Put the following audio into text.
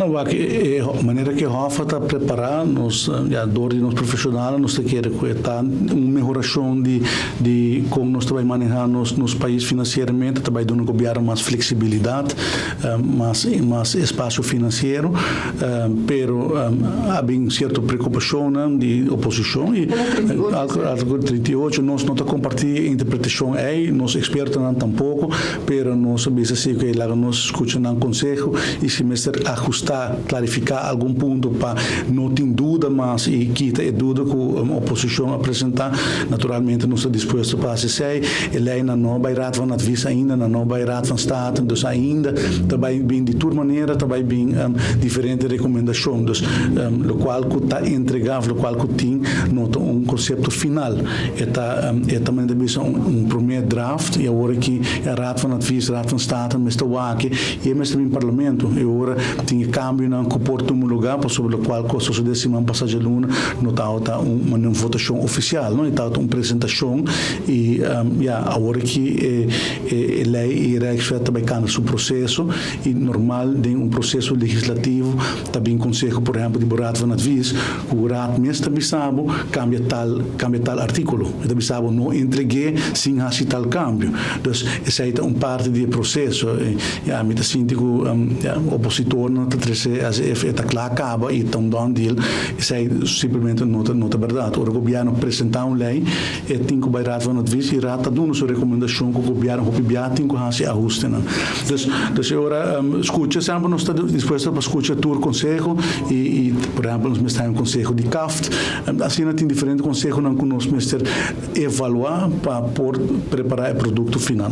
No, wak, e manera ku Hof ta prepará, nos, ja, dor di nos profeshonal, nos ke ku ta un mehorashon di kon nos ta bai manehá nos pais finansieramente, tambe duna gobièrnu mas fleksibilidat, mas espasio finansiero, pero tin sierto preokupashon di oposishon i artíkulo 38. Nos no ta kompartí e interpretashon ei, nos ekspertonan tampoko, pero nos a bisa ku laga nos skucha nan konseho i si mester ahustá, klarifiká algun punto pa no tin duda mas i kita e duda ku e oposishon a presentá, naturalmente nos ta dispuesto pa hasi esei. E lei no a bai Raad van Advies ainda, no a bai Raad van State, dus ainda tambe bin di tur manera, tambe bin diferente rekomendashon, dus lokual ku ta entregá, lokual ku tin, no ta un konsepto final. E tambe un promé draft i awor ku e Raad van Advies, Raad van State, mester wak e i mester bin parlamento i awor tin kambionan ku por tuma lugá, pasobra lokual ku a sosodé siman pasá djaluna no tabata un votashon ofisial, no? Tabata un presentashon i ja, awor ku e lei i Rijkswet tambe kana su proseso i normal den un proseso legislativo tambe konseho, por ehèmpel, di Raad van Advies, e Raad mes ta bisabo kambia tal artíkulo. E ta bisabo no entreg'é sin hasi tal kambio. Dus esei ta un parti di e proseso. Ja, mi ta sinti ku ja, opositornan ta trese as if e ta kla kaba i ta un done deal. Esei simplemente no ta berdat. Ora gobièrnu presentá un lei, e tin ku bai Raad van Advies i Raad ta duna su rekomendashon ku gobièrnu hopi bia tin ku hasi ahustenan. Dus ora skucha, semper nos ta dispuesto pa skucha tur konseho i, por ehèmpel, nos mester un konseho di CAFT. Asina tin diferente konsehonan ku nos mester evaluá pa por prepará e produkto final.